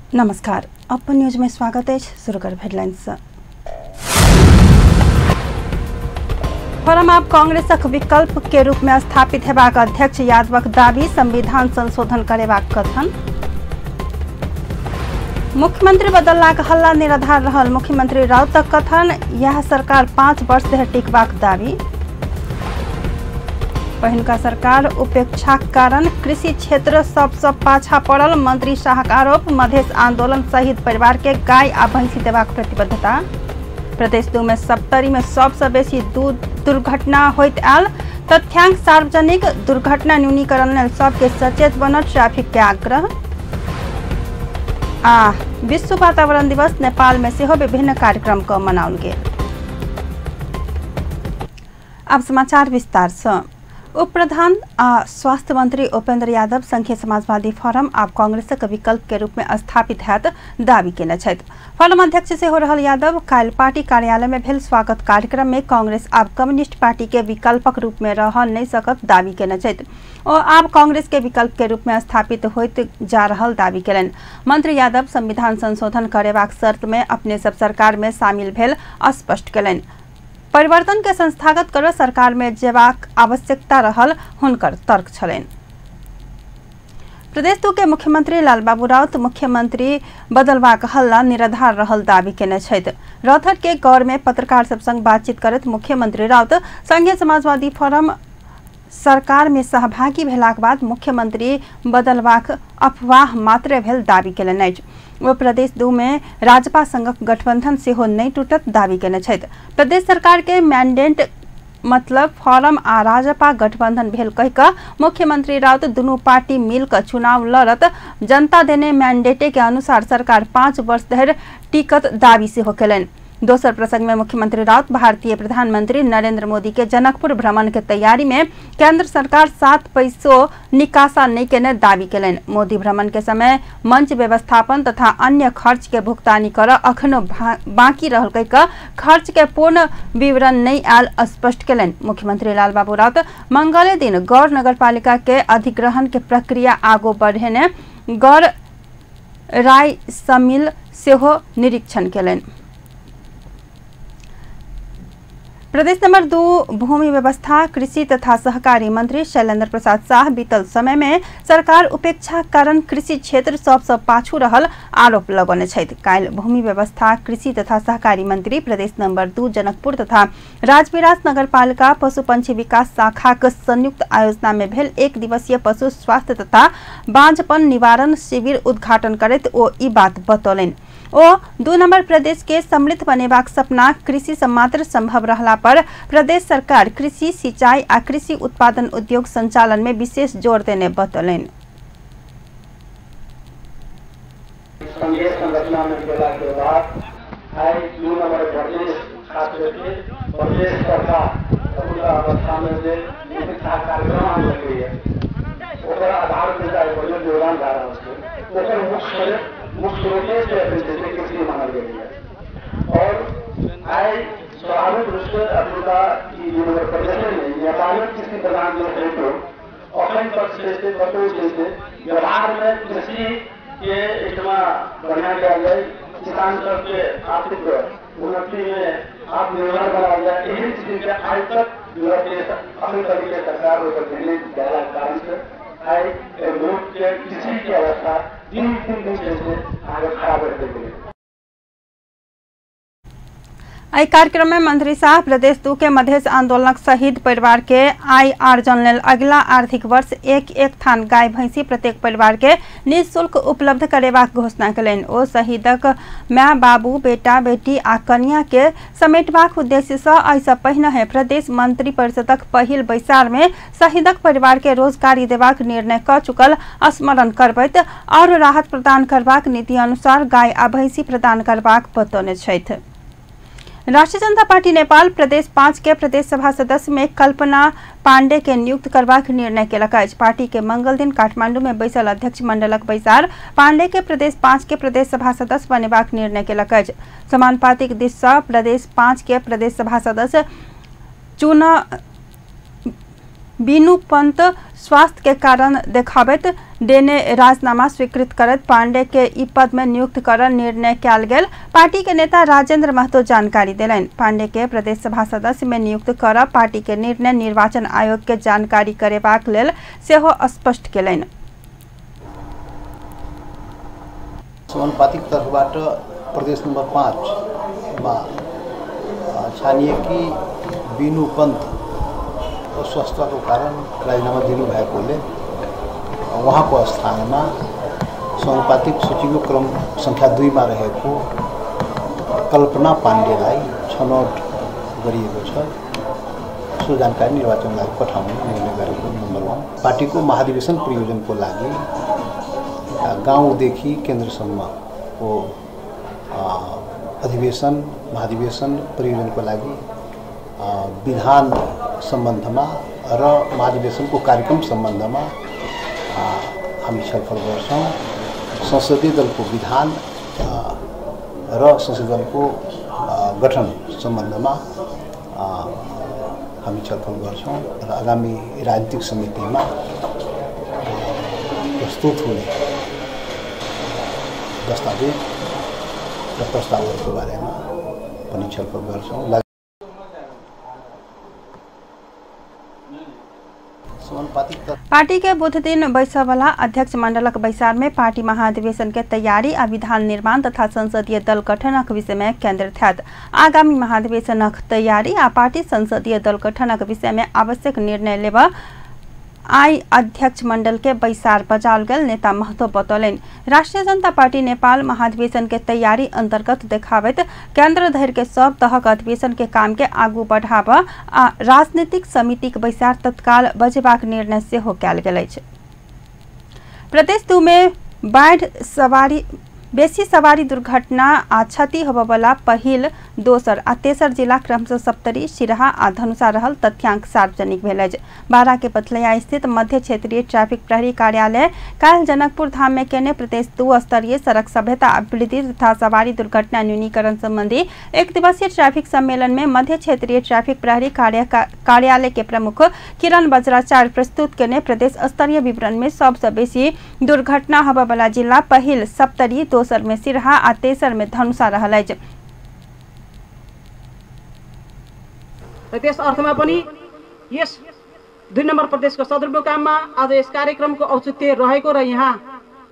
नमस्कार, अपन न्यूज में स्वागत है। शुरू कर हेडलाइंस। फोरम आप कांग्रेसक विकल्प के रूप में स्थापित हेबाक अध्यक्ष यादवक दावी, संविधान संशोधन करेबाक कथन। मुख्यमंत्री बदललाक हल्ला निराधार रहल मुख्यमंत्री राउतक कथन, यह सरकार 5 वर्ष धरि टिकबाक दावी। पहिनका सरकार उपेक्षाक कारण कृषि क्षेत्र सबसँ पाछा पड़ल, मंत्री शाहक आरोप। मधेश आंदोलन शहीद परिवार के गाय आ भैंसी देबाक प्रतिबद्धता। प्रदेश 2 में सप्तरी में सबसँ बेसी दूध दुर्घटना होइत आयल, तथ्यांक सार्वजनिक। दुर्घटना न्यूनीकरण लेल सबके सचेत बनल ट्रैफिक के आग्रह। आ विश्व वातावरण दिवस नेपाल में सेहो विभिन्न कार्यक्रम क मनाओल गेल। अब समाचार विस्तार से। उप प्रधान आ स्वास्थ्य मंत्री उपेंद्र यादव संघीय समाजवादी फोरम आब कांग्रेसक विकल्प के रूप में स्थापित हैत दावी केने छथि। फोरम अध्यक्ष सेहो रहल यादव काल्हि पार्टी कार्यालय में भेल स्वागत कार्यक्रम में कांग्रेस आब कम्युनिस्ट पार्टी के विकल्पक रूप में रह नहीं सकत दावी केने छथि। ओ आब कांग्रेस के विकल्प के रूप में स्थापित होइत जा रहल दावी केलनि। मंत्री यादव संविधान संशोधन करेबाक शर्त में अपने सब सरकार में शामिल भेल स्पष्ट केलनि। परिवर्तन के संस्थागत कर सरकार में जेबाक आवश्यकता रहल हुनकर तर्क छलनि। प्रदेश 2 के मुख्यमंत्री लालबाबू राउत मुख्यमंत्री बदलबाक हल्ला निराधार रहल दावी केने छथि। रौतहट के गौर में पत्रकार सब संग बातचीत करैत मुख्यमंत्री राउत संघीय समाजवादी फोरम सरकार में सहभागी भेलाक बाद मुख्यमंत्री बदलबाक अफवाह मात्र भेल दावी केलनि अछि। ओ प्रदेश 2 में राजपा संगक गठबंधन सेहो नहि टूटत दावी केने छथि। प्रदेश सरकार के मैंडेट मतलब फोरम आ राजपा गठबंधन भेल कहि कऽ मुख्यमंत्री राउत दुनू पार्टी मिल कऽ चुनाव लड़त, जनता देने मैंडेटे के अनुसार सरकार 5 वर्ष धरि टिकत दावी सेहो केलनि। दोसर प्रसंग में मुख्यमंत्री राउत भारतीय प्रधानमंत्री नरेंद्र मोदी के जनकपुर भ्रमण के तैयारी में केंद्र सरकार 7 पैसो निकासा नहीं केने दावी केलनि। मोदी भ्रमण के समय मंच व्यवस्थापन तथा अन्य खर्च के भुगतानी कर अखनो बाकी रहल कहि कऽ खर्च के पूर्ण विवरण नहीं आयल स्पष्ट केलनि। मुख्यमंत्री लालबाबू राउत मंगले दिन गौर नगरपालिका के अधिग्रहण के प्रक्रिया आगू बढ़ेने गौर राय समिल सेहो निरीक्षण केलनि। प्रदेश नंबर 2 भूमि व्यवस्था कृषि तथा सहकारी मंत्री शैलेंद्र प्रसाद शाह बीतल समय में सरकार उपेक्षा कारण कृषि क्षेत्र सबसँ पाछू रहल आरोप लगौने छथि। काल्हि भूमि व्यवस्था कृषि तथा सहकारी मंत्री प्रदेश नंबर 2 जनकपुर तथा राजविराज नगरपालिका पशु पंछी विकास शाखाक संयुक्त आयोजना में भेल एक दिवसीय पशु स्वास्थ्य तथा बाँझपन निवारण शिविर उद्घाटन करैत ओ ई बात बतौलनि। ओ 2 नंबर प्रदेश के समृद्ध बनेबाक सपना कृषि से मात्र संभव रहला पर प्रदेश सरकार कृषि सिंचाई आ कृषि उत्पादन उद्योग संचालन में विशेष जोर देने बतौलनि। संघीय संरचना में गेला के बाद आइ 2 नंबर प्रदेश खास करके प्रदेश सरकार अवस्था में जे कार्यक्रम आनलकै ओकर आधार पर बढ़िया योगदान भए रहल छै। ओकर मुख्य रूपे से कृषि मानल गेल है और आइ स्वाभाविक रूप से अफ्रीका की प्रदेश में नेपाल कृषि प्रधान देश रहितो अखन तक से कतहु जे व्यवहार में कृषि के एहिठमा बढ़िया कयल जाय, किसान सबके आर्थिक उन्नति में आत्मनिर्भर बनाओल जाय, एहन चीज के आइ तक अखन तक के सरकार ओहिपर ध्यान नहि देलाक कारण से आइ मुल्क के कृषि के अवस्था दिन दिन से आगे खराब होइत गेलै। एहि कार्यक्रम में मंत्री शाह प्रदेश 2 के मधेश आंदोलनक शहीद परिवार के आय आर्जन लेल अगिला आर्थिक वर्ष 1-1 थान गाय भैंसी प्रत्येक परिवार के निःशुल्क उपलब्ध करेबाक घोषणा केलनि। ओ शहीदक my बाबू बेटा बेटी आ कन्या के समेटबाक उद्देश्य सँ एहिसँ पहिने प्रदेश मंत्री परिषदक पहिल बैसार में शहीदक परिवार के रोजगारी देबाक निर्णय कऽ चुकल स्मरण करबैत और राहत प्रदान करबाक नीति अनुसार गाय आ भैंसी प्रदान करबाक बतौने छथि। राष्ट्रीय जनता पार्टी नेपाल प्रदेश 5 के प्रदेश सभा सदस्य में कल्पना पांडे के नियुक्त करबाक निर्णय केलक अछि। पार्टी के मंगल दिन काठमांडू में बैसल अध्यक्ष मंडलक बैसार पांडे के प्रदेश 5 के प्रदेश सभा सदस्य बनेबाक निर्णय केलक अछि। समानुपातिक दिस सँ प्रदेश 5 के प्रदेश सभा सदस्य चुना बीनू पंत स्वास्थ्य के कारण देखाबैत देने राजीनामा स्वीकृत करत पांडे के ई पद में नियुक्त कर निर्णय कयल गेल पार्टी के नेता राजेंद्र महतो जानकारी देलनि। पांडे के प्रदेश सभा सदस्य में नियुक्त कर पार्टी के निर्णय निर्वाचन आयोग के जानकारी करेबाक लेल सेहो स्पष्ट केलनि। समानुपातिक तर्फबाट प्रदेश नम्बर 5 मा छानिएकी बिनु पन्त अस्वस्थताको कारण राजीनामा दिनुभएकोले उहाँको स्थानमा समानुपातिक सूचीको क्रम सङ्ख्या 2 मा रहेको कल्पना पाण्डेलाई छनौट गरिएको छ। सो जानकारी निर्वाचनलाई पठाउने निर्णय गरेको नम्बर 1। पार्टीको महाधिवेशन प्रयोजनको लागि गाउँदेखि केन्द्रसम्मको अधिवेशन महाधिवेशन प्रयोजनको लागि विधान सम्बन्धमा र महाधिवेशनको कार्यक्रम सम्बन्धमा हामी छलफल गर्छौँ। संसदीय दलको विधान र संसदीय दलको गठन सम्बन्धमा हामी छलफल गर्छौँ र आगामी राजनीतिक समितिमा प्रस्तुत हुने दस्तावेज र प्रस्तावहरूको बारेमा पनि छलफल गर्छौँ। पार्टी के बुध दिन बैसवाला अध्यक्ष मंडलक बैसार में पार्टी महाधिवेशन के तैयारी आ विधान निर्माण तथा संसदीय दल गठनक विषय में केंद्रित हैत। आगामी महाधिवेशनक तैयारी आ पार्टी संसदीय दल गठनक विषय में आवश्यक निर्णय लेब आई अध्यक्ष मंडल के बैसार बजाओल गेल नेता महतो बतौलनि। राष्ट्रीय जनता पार्टी नेपाल महाधिवेशन के तैयारी अंतर्गत देखाबैत केंद्र धरि के सब तहक अधिवेशन के काम के आगू बढ़ाब आ राजनीतिक समितिक बैसार तत्काल बजेबाक निर्णय सेहो कयल गेल अछि। प्रदेश 2 में बाढ़ि सवारी बेसी सवारी दुर्घटना आ क्षति होबयवला पहिल, दोसर आ तेसर जिला क्रमशः सप्तरी, सिरहा आ धनुषा रहल तथ्यांक सार्वजनिक भेल अछि। बारा के पथलैया स्थित मध्य क्षेत्रीय ट्रैफिक प्रहरी कार्यालय काल्हि जनकपुर धाम में केने प्रदेश 2 स्तरीय सड़क सभ्यता अभिवृद्धि तथा सवारी दुर्घटना न्यूनीकरण संबंधी एक दिवसीय ट्रैफिक सम्मेलन में मध्य क्षेत्रीय ट्रैफिक प्रहरी कार्यालय के प्रमुख किरण बज्राचार्य प्रस्तुत केने प्रदेश स्तरीय विवरण में सबसँ बेसी दुर्घटना होबयवला जिला पहिल सप्तरी, दोसर में सिरहा आ तेसर में धनुषा रहल अछि। र त्यस अर्थमा पनि यस 2 नम्बर प्रदेशको सदरमुकाममा आज यस कार्यक्रमको औचित्य रहेको र यहाँ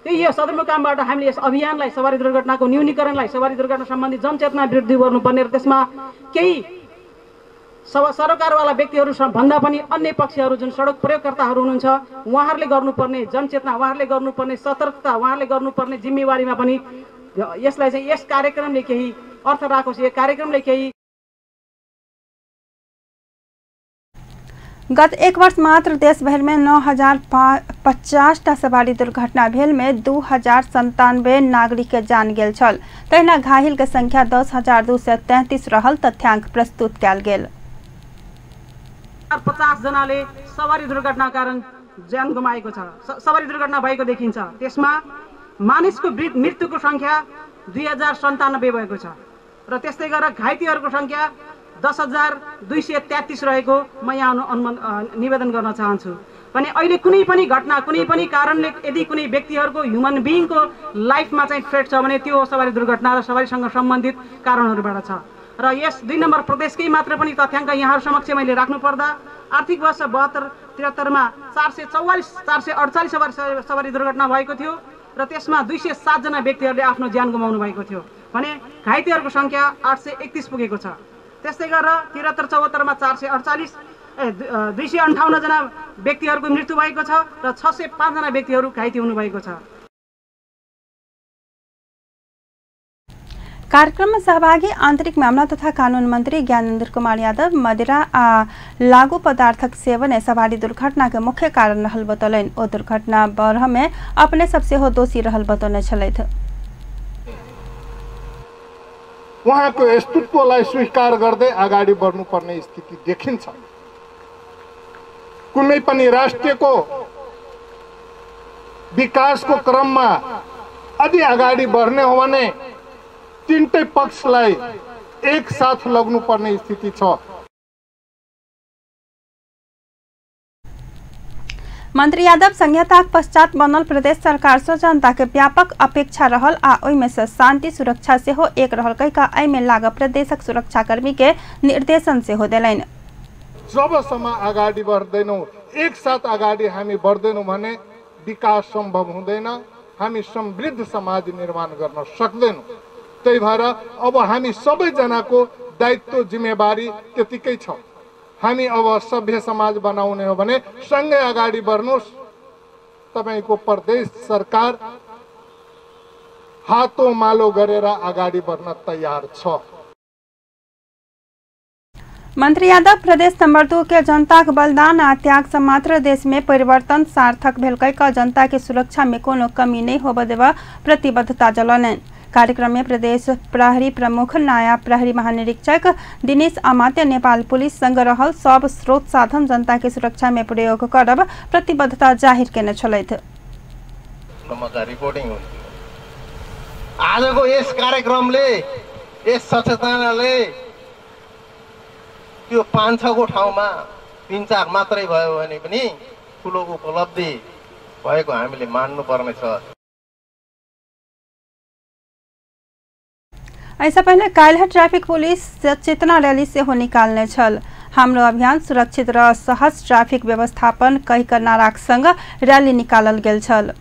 त्यही यो सदरमुकामबाट हामीले यस अभियानलाई सवारी दुर्घटनाको न्यूनीकरणलाई सवारी दुर्घटना सम्बन्धी जनचेतना वृद्धि गर्नुपर्ने र त्यसमा केही सरकारवाला व्यक्तिहरू भन्दा पनि अन्य पक्षहरू जुन सडक प्रयोगकर्ताहरू हुनुहुन्छ उहाँहरूले गर्नुपर्ने जनचेतना, उहाँहरूले गर्नुपर्ने सतर्कता, उहाँहरूले गर्नुपर्ने जिम्मेवारीमा पनि यसलाई चाहिँ यस कार्यक्रमले केही अर्थ राखोस्, यो कार्यक्रमले केही। गत एक वर्ष मात्र देशभर में 9,050 टा सवारी दुर्घटना भेल में 2,097 नागरिक के जान गेल छल। तहिना घायल के संख्या 10,233 रहल तथ्यांक प्रस्तुत कयल गेल। 50 जनाले सवारी दुर्घटना कारण ज्यान गुमाएको छ, सवारी दुर्घटना भएको देखिन्छ। त्यसमा मानिसको मृत्युको संख्या 2,097 भएको छ र त्यस्तै गरेर घाइतेहरूको संख्या 10,233 रहेको म यहाँ निवेदन गर्न चाहन्छु। भने अहिले कुनै पनि घटना कुनै पनि कारणले यदि कुनै व्यक्तिहरूको ह्युमन बिइङको लाइफमा चाहिँ थ्रेट छ भने त्यो सवारी दुर्घटना र सवारीसँग सम्बन्धित कारणहरूबाट छ। र यस 2 नम्बर प्रदेशकै मात्र पनि तथ्याङ्क यहाँहरू समक्ष मैले राख्नुपर्दा आर्थिक वर्ष 72-73 मा 444 448 सवारी दुर्घटना भएको थियो र त्यसमा 207 जना व्यक्तिहरूले आफ्नो ज्यान गुमाउनु भएको थियो भने घाइतेहरूको सङ्ख्या 831 पुगेको छ। त्यस्तै गरेर 73-74 मा 448 258 जना व्यक्तिहरूको मृत्यु भएको छ र 605 जना व्यक्तिहरू घाइते हुनुभएको छ। कार्यक्रम में सहभागी आंतरिक मामला तथा कानून मंत्री ज्ञानेन्द्र कुमार यादव मदिरा आ लागू पदार्थक सेवन सवारी दुर्घटना के मुख्य कारण रहल बतौलनि। ओ दुर्घटना बढ़ में अपने सब सेहो दोषी रहल बतौने छलथि। उहाँको अस्तित्वलाई स्वीकार गर्दै अगाडि बढ्नुपर्ने स्थिति देखिन्छ। कुनै पनि राष्ट्रको विकासको क्रममा यदि अगाडि बढ्ने हो भने तीनटै पक्षलाई एक साथ लग्नुपर्ने स्थिति छ। मंत्री यादव संहिताक पश्चात बनल प्रदेश सरकार से जनता के व्यापक अपेक्षा रहल आ ओहिमे से शांति सुरक्षा सेहो एक रहल कहि कऽ एहिमे लागल प्रदेशक सुरक्षाकर्मी के निर्देशन सेहो देलनि। जबसम्म अगाडि बढ्दैनौं, एकसाथ अगाडि हामी बढ्दैनौं भने विकास सम्भव हुँदैन, हामी समृद्ध समाज निर्माण गर्न सक्दैनौं। त्यही भएर अब हामी सबैजनाको दायित्व जिम्मेवारी त्यतिकै छ। हामी अब सभ्य समाज बनाउने हो भने सँगै अगाडि बढ्नुहोस्। तपाईको प्रदेश सरकार हातो मालो गरेर अगाडि बढ्न तयार छ। मंत्री यादव प्रदेश नंबर 2 के जनता के बलिदान आ त्याग से मात्र देश में परिवर्तन सार्थक भेल कहि कऽ जनता के सुरक्षा में कोनो कमी नहीं होबय देबय प्रतिबद्धता जतौलनि। कार्यक्रम में प्रदेश प्रहरी प्रमुख नायब प्रहरी महानिरीक्षक दिनेश अमात्य नेपाल पुलिस संग रहल सब स्रोत साधन जनता के सुरक्षा में प्रयोग करब प्रतिबद्धता जाहिर केने छलथि। रिपोर्टिङ आजको यस कार्यक्रमले, यस सचेतनाले त्यो 5-6 को ठाउँमा 3-4 मात्रै भयो भने पनि ठुलो उपलब्धि भएको हामीले मान्नुपर्नेछ। ऐसा पहले काल्हि ट्रैफिक पुलिस सचेतना रैली सेहो निकालने छल। हाम्रो अभियान सुरक्षित र सहज ट्रैफिक व्यवस्थापन कहि कऽ नाराक संग रैली निकालल गेल छल।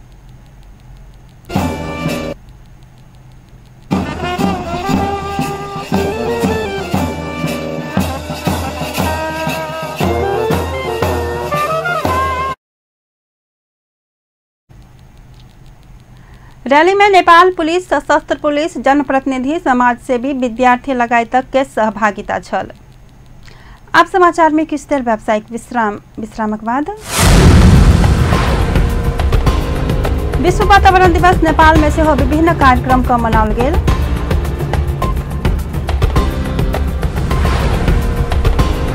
रैली में नेपाल पुलिस, सशस्त्र पुलिस, जनप्रतिनिधि, समाजसेवी, विद्यार्थी लगायत के सहभागिता छल। आप समाचार में किछु देर व्यावसायिक विश्राम, विश्रामक बाद विश्व वातावरण दिवस नेपाल में सेहो विभिन्न कार्यक्रम क मनाओल गेल।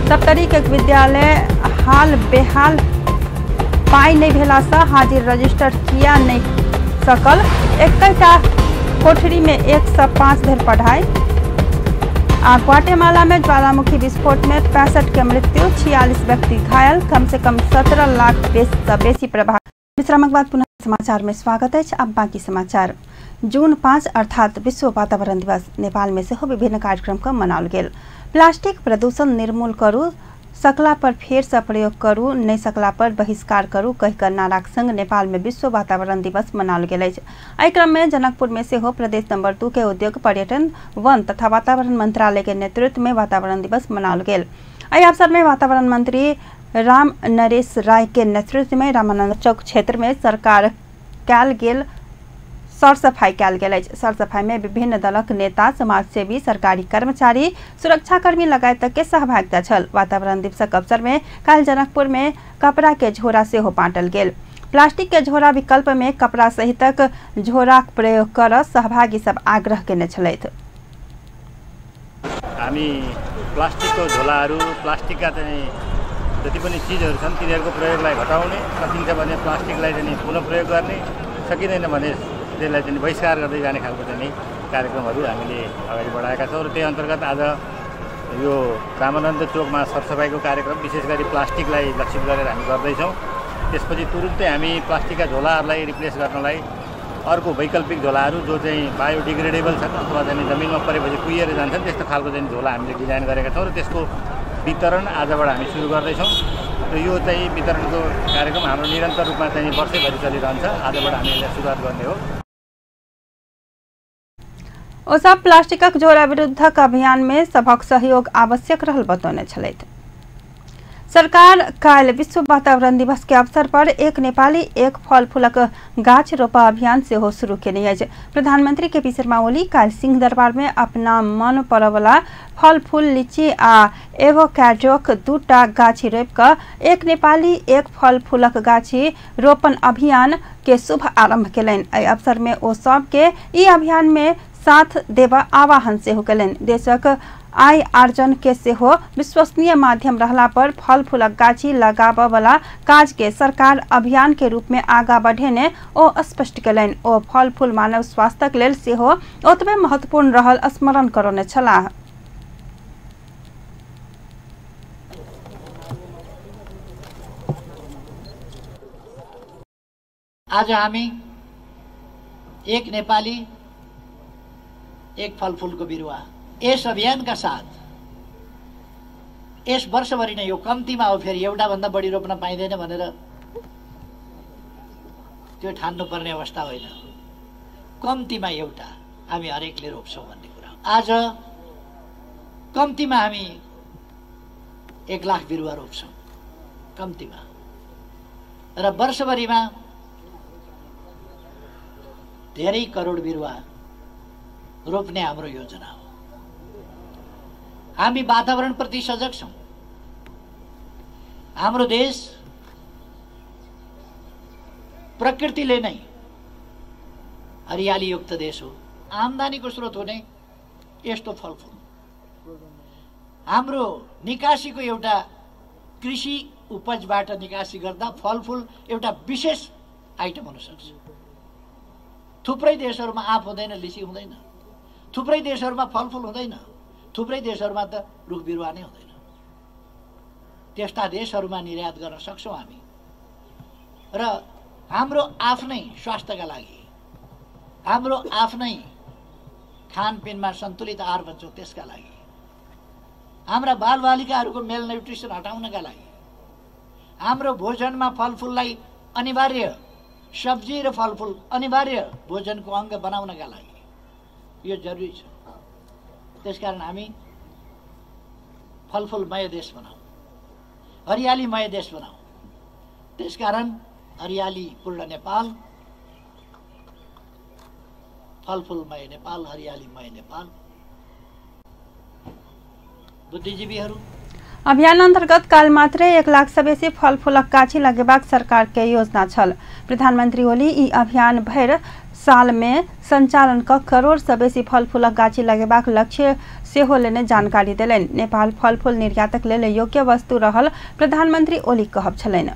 सप्तरी के विद्यालय हाल बेहाल पाई नहीं भेला से हाजिर रजिस्टर किया नहीं सकल। 21टा कोठरी में 105 धरि पढ़ाई। आ ग्वाटेमाला में ज्वालामुखी विस्फोट में 65 के मृत्यु, 46 व्यक्ति घायल, कम से कम 17 लाख बेसी प्रभाव। विश्रामक बाद पुनः समाचार में स्वागत है। अब बाकी समाचार। जून 5 अर्थात विश्व वातावरण दिवस नेपाल में सेहो विभिन्न कार्यक्रम का मनाओल गेल। प्लास्टिक प्रदूषण निर्मूल करू, सकला पर फेर से प्रयोग करू, नहीं सकला पर बहिष्कार करू कहि कऽ नाराक संग नेपाल में विश्व वातावरण दिवस मनाओल गेल अछि। एहि क्रम में जनकपुर में सेहो प्रदेश नंबर 2 के उद्योग, पर्यटन, वन तथा वातावरण मंत्रालय के नेतृत्व में वातावरण दिवस मनाओल गेल। एहि अवसर में वातावरण मंत्री राम नरेश राय के नेतृत्व में रामानंद चौक क्षेत्र में सरकार कयल गेल सरसफाई कयल गेल अछि। सरसफाई में विभिन्न दलक नेता, समाजसेवी, सरकारी कर्मचारी, सुरक्षाकर्मी लगायत के सहभागिता छल। वातावरण दिवसक अवसर में काल्हि जनकपुर में कपड़ा के झोरा सेहो बांटल गेल। प्लास्टिक के झोरा विकल्प में कपड़ा सहितक झोराक प्रयोग कर सहभागी सब आग्रह केने छलथि। हामी प्लास्टिकको झोलाहरू, प्लास्टिकका चाहिँ जति पनि चिजहरू छन् तिनीहरूको प्रयोगलाई घटाउने, सकिन्छ भने प्लास्टिकलाई चाहिँ पुनः प्रयोग गर्ने, सकिँदैन भने त्यसलाई चाहिँ बहिष्कार गर्दै जाने खालको चाहिँ कार्यक्रमहरू हामीले अगाडि बढाएका छौँ। र त्यही अन्तर्गत आज यो रामानन्द चोकमा सरसफाइको कार्यक्रम विशेष गरी प्लास्टिकलाई लक्षित गरेर हामी गर्दैछौँ। त्यसपछि तुरुन्तै हामी प्लास्टिकका झोलाहरूलाई रिप्लेस गर्नलाई अर्को वैकल्पिक झोलाहरू जो चाहिँ बायोडिग्रेडेबल छन् अथवा चाहिँ जमिनमा परेपछि कुहिएर जान्छन् त्यस्तो खालको चाहिँ झोला हामीले डिजाइन गरेका छौँ र त्यसको वितरण आजबाट हामी सुरु गर्दैछौँ। र यो चाहिँ वितरणको कार्यक्रम हाम्रो निरन्तर रूपमा चाहिँ वर्षैभरि चलिरहन्छ। आजबाट हामी यसलाई सुरुवात गर्ने हो। ओ सब प्लास्टिकक झोरा विरुद्धक अभियान में सभक सहयोग आवश्यक रहल बतौने छलथि। सरकार काल्हि विश्व वातावरण दिवस के अवसर पर एक नेपाली एक फल फूलक गाछ रोपा अभियान सेहो शुरू केने अछि। प्रधानमंत्री केपी शर्मा ओली काल्हि सिंहदरबार में अपना मन पड़वला फल फूल, लीची आ एवोकाडोक 2टा गाछी रोपि कऽ एक नेपाली एक फल फूलक गाछी रोपण अभियान के शुभ आरंभ केलनि। एहि अवसर में ओ सबके ई अभियान में साथ देबा आह्वान सेहो केलनि। देशक आय आर्जन के सेहो विश्वसनीय माध्यम रहला पर फल फूलक गाछी लगाबऽ वाला काज के सरकार अभियान के रूप में आगा बढ़ेने ओ स्पष्ट केलनि। ओ फल फूल मानव स्वास्थ्यक लेल सेहो ओतबे महत्वपूर्ण रहल स्मरण करौने छलाह। आज हामी एक नेपाली एक फलफुलको बिरुवा यस अभियानका साथ यस वर्षभरि नै यो कम्तीमा हो, फेरि एउटा भन्दा बढी रोप्न पाइँदैन भनेर त्यो ठान्नुपर्ने अवस्था होइन। कम्तीमा एउटा हामी हरेकले रोप्छौँ भन्ने कुरा। आज कम्तीमा हामी 1 लाख बिरुवा रोप्छौँ कम्तीमा, र वर्षभरिमा धेरै करोड बिरुवा रोप्ने हाम्रो योजना हो। हामी वातावरणप्रति सजग छौँ। हाम्रो देश प्रकृतिले नै हरियालीयुक्त देश हो। आम्दानीको स्रोत हुने यस्तो फलफुल हाम्रो निकासीको एउटा कृषि उपजबाट निकासी गर्दा फलफुल एउटा विशेष आइटम हुन सक्छ। थुप्रै देशहरूमा आँप हुँदैन, लिची हुँदैन, थुप्रै देशहरूमा फलफुल हुँदैन, थुप्रै देशहरूमा त रुख बिरुवा नै हुँदैन। त्यस्ता देशहरूमा निर्यात गर्न सक्छौँ हामी र हाम्रो आफ्नै स्वास्थ्यका लागि, हाम्रो आफ्नै खानपिनमा सन्तुलित आहार भन्छौँ त्यसका लागि, हाम्रा बालबालिकाहरूको मेलन्युट्रिसन हटाउनका लागि, हाम्रो भोजनमा फलफुललाई अनिवार्य, सब्जी र फलफुल अनिवार्य भोजनको अङ्ग बनाउनका लागि यो जरुरी छ। त्यसकारण हामी फलफुलमय देश बनाऊ, हरियालीमय देश बनाऊ। त्यसकारण हरियालीपूर्ण नेपाल, फलफुलमय नेपाल, हरियालीमय नेपाल। बुद्धिजीवीहरू अभियान अन्तर्गत काल मात्रै 1 लाख से बेसी फलफूलक गाछी लगेबाक सरकार के योजना छल। प्रधानमंत्री ओली ई अभियान भरि साल में संचालन क करोड़ से बेसी फलफूलक गाछी लगेबाक लक्ष्य सेहो लेने जानकारी देलनि। नेपाल फलफूल निर्यातक लेल योग्य वस्तु रहल प्रधानमंत्री ओली कहब छलनि।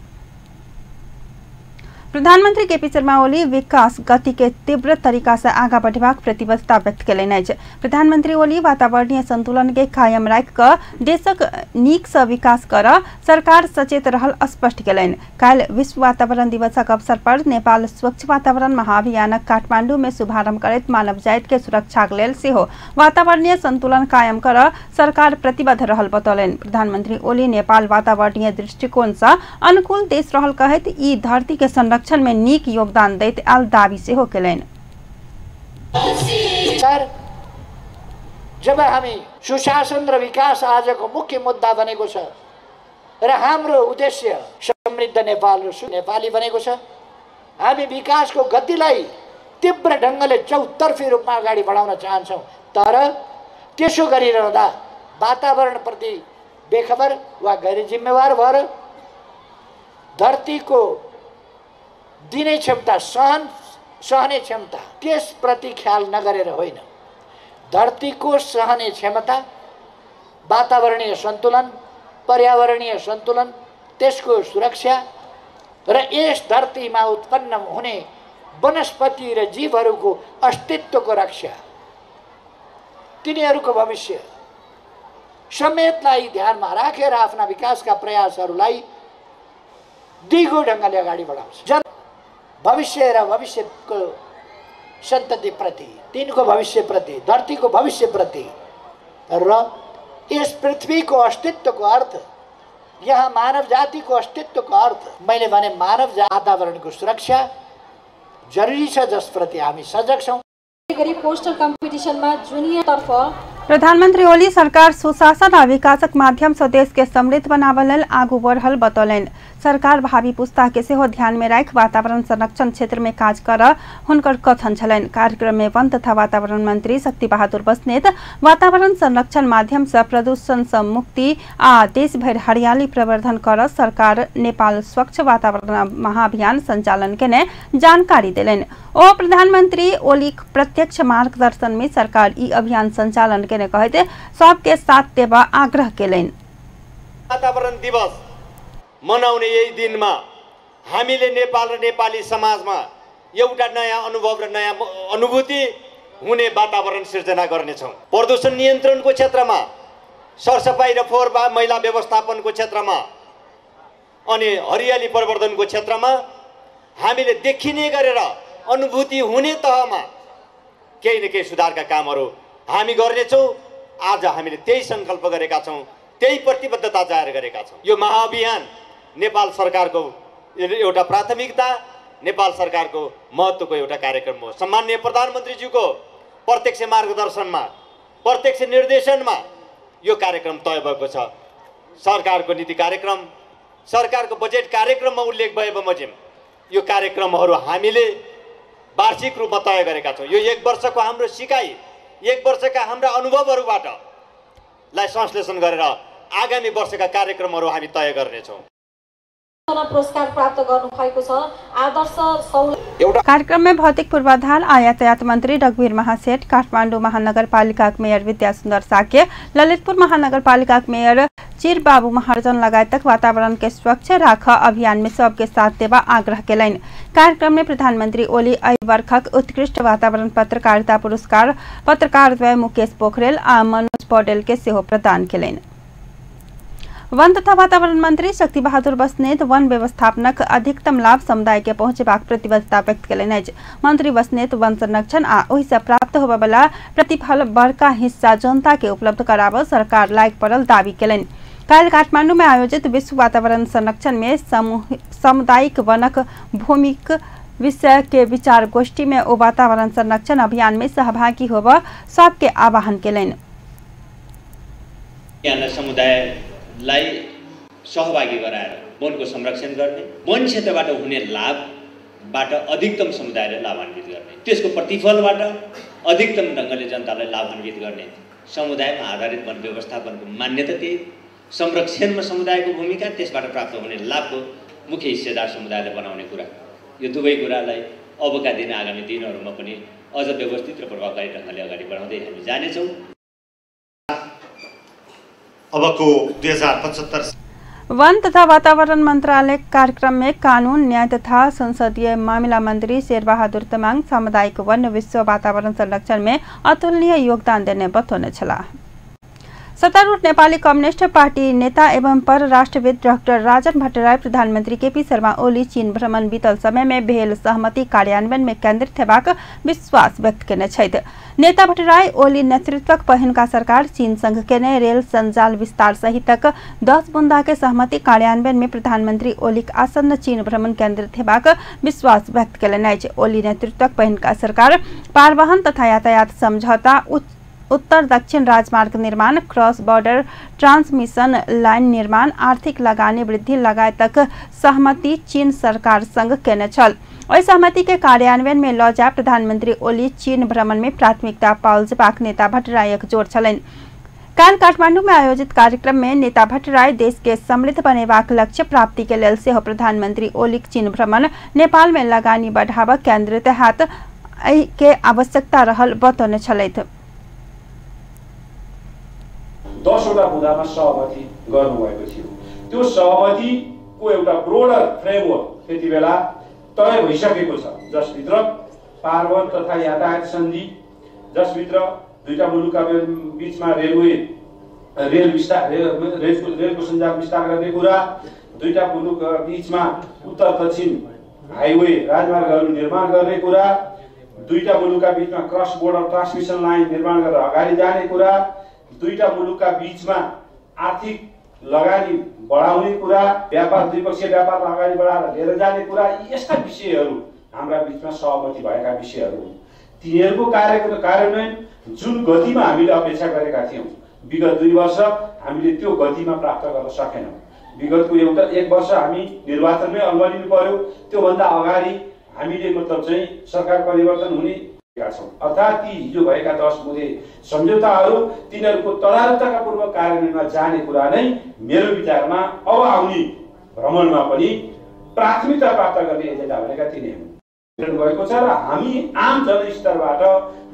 प्रधानमंत्री केपी शर्मा ओली विकास गति के तीव्र तरीका से आगा बढ़ेबाक प्रतिबद्धता व्यक्त केलनि अछि। प्रधानमंत्री ओली वातावरणीय संतुलन के कायम राखि क देशक नीक से विकास कर सरकार सचेत रहल स्पष्ट केलनि। काल्हि विश्व वातावरण दिवसक अवसर पर नेपाल स्वच्छ वातावरण महाअभियानक काठमांडू में शुभारंभ करैत मानव जाति के सुरक्षाक लेल सेहो वातावरणीय संतुलन कायम कर सरकार प्रतिबद्ध रहल बतौलनि। प्रधानमंत्री ओली नेपाल वातावरणीय दृष्टिकोण से अनुकूल देश रहल कहैत ई धरती के संरक्षण में नीक योगदान दैत आयल दावी सेहो केलनि। सर, जब हामी सुशासन र विकास आजको मुख्य मुद्दा बनेको छ र हाम्रो उद्देश्य समृद्ध नेपाल र नेपाली बनेको छ, हामी विकासको गतिलाई तीव्र ढङ्गले चौतर्फी रूपमा अगाडि बढाउन चाहन्छौँ। तर त्यसो गरिरहँदा वातावरणप्रति बेखबर वा गैर जिम्मेवार भएर धरतीको दिने क्षमता, सहने क्षमता त्यसप्रति ख्याल नगरेर होइन, धरतीको सहने क्षमता, वातावरणीय सन्तुलन, पर्यावरणीय सन्तुलन, त्यसको सुरक्षा र यस धरतीमा उत्पन्न हुने वनस्पति र जीवहरूको अस्तित्वको रक्षा, तिनीहरूको भविष्य समेतलाई ध्यानमा राखेर आफ्ना विकासका प्रयासहरूलाई दिगो ढङ्गले अगाडि बढाउँछ। भविष्य र भविष्यको सन्ततिप्रति, तिनको भविष्यप्रति, धरतीको भविष्यप्रति र यस पृथ्वीको अस्तित्वको अर्थ, यहाँ मानव जातिको अस्तित्वको अर्थ, मैले भने मानव वातावरणको सुरक्षा जरुरी छ, जसप्रति हामी सजग छौँ। पोस्टर कम्पिटिसनमा जुनियर तर्फ प्रधानमंत्री ओली सरकार सुशासन आ विकासक माध्यम से देश के समृद्ध बनाबय लेल आगू बढ़ल बतौलनि। सरकार भावी पुस्ता के सेहो ध्यान में राखि वातावरण संरक्षण क्षेत्र में काज कर हुनकर कथन छलनि। कार्यक्रम में वन तथा वातावरण मंत्री शक्ति बहादुर बस्नेत वातावरण संरक्षण माध्यम से प्रदूषण से मुक्ति आ देश भरि हरियाली प्रवर्धन कर सरकार नेपाल स्वच्छ वातावरण महाअभियान संचालन केने जानकारी देलनि। ओ प्रधानमंत्री ओलीक प्रत्यक्ष मार्गदर्शन में सरकार ई अभियान संचालन केने कहैत सबके साथ देबा आग्रह केलनि। वातावरण दिवस मनाउने यही दिनमा हामीले नेपाल र नेपाली समाजमा एउटा नयाँ अनुभव र नयाँ अनुभूति हुने वातावरण सिर्जना गर्नेछौँ। प्रदूषण नियन्त्रणको क्षेत्रमा, सरसफाई र फोहोर मैला व्यवस्थापनको क्षेत्रमा अनि हरियाली प्रवर्धनको क्षेत्रमा हामीले देखिने गरेर अनुभूति हुने तहमा केही न केही सुधारका कामहरू हामी गर्नेछौँ। आज हामीले त्यही सङ्कल्प गरेका छौँ, त्यही प्रतिबद्धता जाहेर गरेका छौँ। यो महाअभियान नेपाल सरकारको एउटा प्राथमिकता, नेपाल सरकारको महत्त्वको एउटा कार्यक्रम हो। सम्माननीय प्रधानमन्त्रीज्यूको प्रत्यक्ष मार्गदर्शनमा, प्रत्यक्ष निर्देशनमा यो कार्यक्रम तय भएको छ। सरकारको नीति कार्यक्रम, सरकारको बजेट कार्यक्रममा उल्लेख भए बमोजिम यो कार्यक्रमहरू हामीले वार्षिक रूपमा तय गरेका छौँ। यो एक वर्षको हाम्रो सिकाइ, एक वर्षका हाम्रा अनुभवहरूबाट लाई संश्लेषण गरेर आगामी वर्षका कार्यक्रमहरू हामी तय गर्नेछौँ। पुरस्कार प्राप्त गर्नुभएको छ आदर्श कार्यक्रम में भौतिक पूर्वाधार यातायात मंत्री रघुवीर महासेठ, काठमाडौँ महानगरपालिका मेयर विद्यासुन्दर साक्य, ललितपुर महानगरपालिका मेयर चिरबाबू महाजन लगायतक वातावरण के स्वच्छ राख अभियान में सबके साथ देवा आग्रह केलनि। कार्यक्रम में प्रधानमंत्री ओली एहि वर्षक उत्कृष्ट वातावरण पत्रकारिता पुरस्कार पत्रकार द्वय मुकेश पोखरेल आ मनोज पौडेल के सेहो प्रदान केलनि। वन तथा वातावरण मंत्री शक्ति बहादुर बस्नेत वन व्यवस्थापनक अधिकतम लाभ समुदाय के पहुंचेबाक प्रतिबद्धता व्यक्त केलनि अछि। मंत्री बस्नेत वन संरक्षण आ ओहि से प्राप्त होबयवला प्रतिफल बड़का हिस्सा जनता के उपलब्ध कराबऽ सरकार लागि पड़ल दावी केलनि। काल्हि काठमांडू में आयोजित विश्व वातावरण संरक्षण में सामुदायिक वनक भूमिक विषय के विचार गोष्ठी में ओ वातावरण संरक्षण अभियान में सहभागी होबऽ सबके आह्वान केलनि। समुदायलाई सहभागी गराएर वनको संरक्षण गर्ने, वन क्षेत्रबाट हुने लाभबाट अधिकतम समुदायलाई लाभान्वित गर्ने, त्यसको प्रतिफलबाट अधिकतम ढङ्गले जनतालाई लाभान्वित गर्ने, समुदायमा आधारित वन व्यवस्थापनको मान्यता त्यही, संरक्षणमा समुदायको भूमिका, त्यसबाट प्राप्त हुने लाभको मुख्य हिस्सेदार समुदायलाई बनाउने कुरा, यो दुवै कुरालाई अबका दिन आगामी दिनहरूमा पनि अझ व्यवस्थित र प्रभावकारी ढङ्गले अगाडि बढाउँदै हामी जानेछौँ। अबको 2075 वन तथा वातावरण मंत्रालय कार्यक्रम में कानून न्याय तथा संसदीय मामला मंत्री शेरबहादुर तमाङ सामुदायिक वन विश्व वातावरण संरक्षण में अतुलनीय योगदान देने बतौने छलाह। सत्तारूढ़ नेपाली कम्युनिस्ट पार्टी नेता एवं परराष्ट्रविद डॉक्टर राजन भट्टराई प्रधानमंत्री केपी शर्मा ओली चीन भ्रमण बीतल समय में भेल सहमति कार्यान्वयन में केंद्रित हेबाक विश्वास व्यक्त केने छथि। नेता भट्टराई ओली नेतृत्वक पहिनका सरकार चीन संघ केने रेल संजाल विस्तार सहितक 10 बुंदा के सहमति कार्यान्वयन में प्रधानमंत्री ओलीक आसन्न चीन भ्रमण केंद्रित हेबाक विश्वास व्यक्त केलनि अछि। ओली नेतृत्वक पहिनका सरकार पारवहन तथा यातायात समझौता, उत्तर दक्षिण राजमार्ग निर्माण, क्रॉस बॉर्डर ट्रांसमिशन लाइन निर्माण, आर्थिक लगानी वृद्धि लगायतक सहमति चीन सरकार संग केने छल। ओहि सहमति के कार्यान्वयन में लऽ जाय प्रधानमंत्री ओली चीन भ्रमण में प्राथमिकता पाओल जेबाक नेता भट्टराईक जोर छलनि। काल्हि काठमांडू में आयोजित कार्यक्रम में नेता भट्टराई देश के समृद्ध बनेबाक लक्ष्य प्राप्ति के लेल सेहो प्रधानमंत्री ओलीक चीन भ्रमण नेपाल में लगानी बढ़ाबऽ केंद्रित हैत एहि के आवश्यकता रहल बतौने छलथि। 10वटा बुँदामा सहमति गर्नुभएको थियो। त्यो सहमतिको एउटा ब्रोडर फ्रेमवर्क त्यति बेला तय भइसकेको छ, जसभित्र पारवन तथा यातायात सन्धि, जसभित्र दुईटा मुलुकका बीचमा रेलवे रेल विस्तार रेलको सञ्जाल विस्तार गर्ने कुरा, दुईटा मुलुक बीचमा उत्तर दक्षिण हाइवे राजमार्गहरू निर्माण गर्ने कुरा, दुईटा मुलुकका बीचमा क्रस बोर्डर ट्रान्समिसन लाइन निर्माण गरेर अगाडि जाने कुरा, दुईटा मुलुकका बीचमा आर्थिक लगानी बढाउने कुरा, व्यापार द्विपक्षीय व्यापारलाई अगाडि बढाएर लिएर जाने कुरा, यस्ता विषयहरू हाम्रा बीचमा सहमति भएका विषयहरू हुन्। तिनीहरूको कार्यान्वयन जुन गतिमा हामीले अपेक्षा गरेका थियौँ विगत 2 वर्ष हामीले त्यो गतिमा प्राप्त गर्न सकेनौँ। विगतको एक वर्ष हामी निर्वाचनमै अल्मलिनु पर्यो, त्योभन्दा अगाडि हामीले मतलब चाहिँ सरकार परिवर्तन हुने छौँ। अर्थात् ती हिजो भएका 10 बुँदे सम्झौताहरू तिनीहरूको तदारुकतापूर्वक कार्यान्वयनमा जाने कुरा नै मेरो विचारमा अब आउने भ्रमणमा पनि प्राथमिकता प्राप्त गर्ने एजेन्डा भनेका तिनै हुन् भएको छ र हामी आम जनस्तरबाट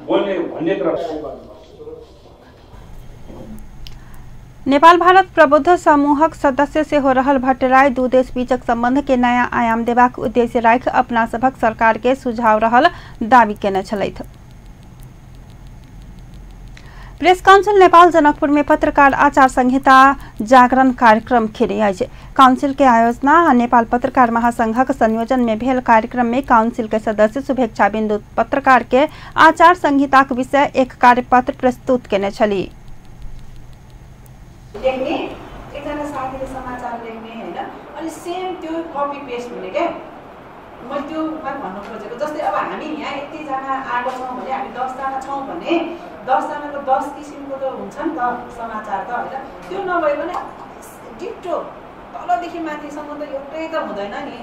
बोल्ने भन्ने क्रम। नेपाल भारत प्रबुद्ध समूहक सदस्य सेहो रहल भट्टराई दू देश बीचक संबंध के नया आयाम देबाक उद्देश्य राखि अपना सभक सरकार के सुझाव रहल दावी केने छलथि। प्रेस काउंसिल नेपाल जनकपुर में पत्रकार आचार संहिता जागरण कार्यक्रम खेने अछि। काउंसिल के आयोजना आ नेपाल पत्रकार महासंघक संयोजन में भेल कार्यक्रम में काउंसिल के सदस्य शुभेच्छा बिन्दु पत्रकार के आचार संहिताक विषय एक कार्यपत्र प्रस्तुत केने छली। लेख्ने एकजना साथीले समाचार लेख्ने हैन, अनि सेम त्यो कपी पेस्ट हुने के मैले त्यो भन्नु खोजेको। जस्तै अब हामी यहाँ यतिजना आएको छौँ भने हामी 10 जना छौँ भने 10 जनाको 10 किसिमको त हुन्छ नि त समाचार त हैन। त्यो नभए पनि डिट्टो तलदेखि माथिसम्म त एउटै त हुँदैन नि।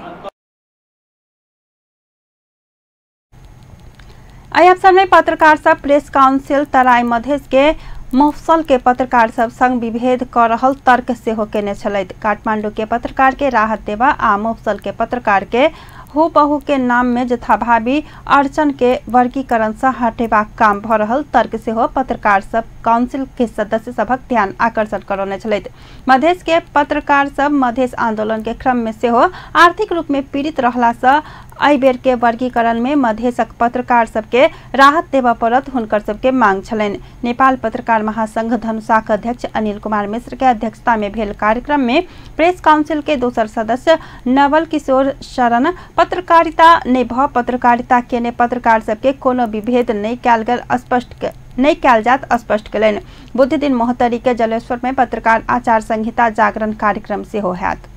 एहि अवसर में पत्रकार सब प्रेस काउंसिल तराई मधेश के मफसल के पत्रकार सब संग विभेद कर रहल तर्क सेहो केने छलथि। काठमांडू के पत्रकार के राहत देवा आ मफसल के पत्रकार के हो बहु के नाम में जथाभावी अड़चन के वर्गीकरण से हटेबाक काम भ रहल तर्क सेहो पत्रकार सब काउंसिल के सदस्य सभक ध्यान आकर्षण करौने छलथि। मधेश के पत्रकार सब मधेश आंदोलन के क्रम में सेहो आर्थिक रूप में पीड़ित रहला से एहि बेर के वर्गीकरण में मधेशक पत्रकार सबके राहत देबऽ पड़त हुनकर सबके मांग छलनि। नेपाल पत्रकार महासंघ धनुषाक अध्यक्ष अनिल कुमार मिश्र के अध्यक्षता में भेल कार्यक्रम में प्रेस काउंसिल के दोसर सदस्य नवल किशोर शरण पत्रकारिता नहि भ पत्रकारिता केने पत्रकार सबके कोनो विभेद नहि कयल गेल स्पष्ट नहि कयल जात स्पष्ट कयलनि। बुध दिन महोत्तरी के जलेश्वर में पत्रकार आचार संहिता जागरण कार्यक्रम सेहो होयत।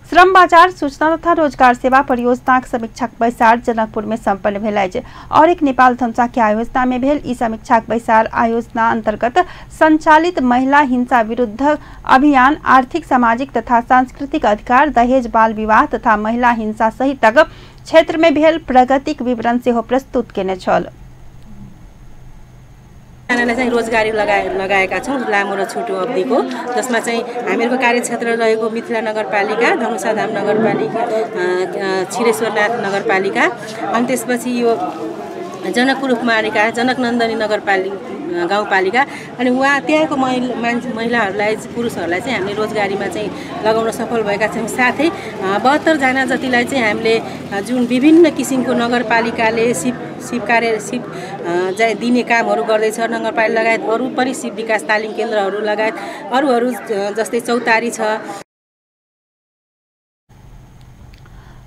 श्रम बाजार सूचना तथा रोजगार सेवा परियोजनाक समीक्षाक बैसार जनकपुर में संपन्न भेल अछि। और एक नेपाल धनुषा के आयोजना में भेल ई समीक्षाक बैसार आयोजना अंतर्गत संचालित महिला हिंसा विरुद्ध अभियान, आर्थिक सामाजिक तथा सांस्कृतिक अधिकार, दहेज बाल विवाह तथा महिला हिंसा सहितक क्षेत्र में भेल प्रगतिक विवरण सेहो प्रस्तुत केने छल। जनालाई चाहिँ रोजगारी लगाएका छौँ लामो र छोटो अवधिको, जसमा चाहिँ हामीहरूको कार्यक्षेत्र रहेको मिथिला नगरपालिका, धनुषाधाम नगरपालिका, क्षीरेश्वरनाथ नगरपालिका, अनि त्यसपछि यो जनकपुर उपमहापालिका, जनकनन्दनी नगरपालिका गाउँपालिका, अनि उहाँ त्यहाँको महिलाहरूलाई पुरुषहरूलाई चाहिँ हामीले रोजगारीमा चाहिँ लगाउन सफल भएका छौँ। साथै 72 जना जतिलाई चाहिँ हामीले जुन विभिन्न किसिमको नगरपालिकाले सिप कार्य सिप दिने कामहरू गर्दैछ, नगरपालिका लगायत अरू पनि सिप विकास तालिम केन्द्रहरू लगायत अरू जस्तै चौतारी छ।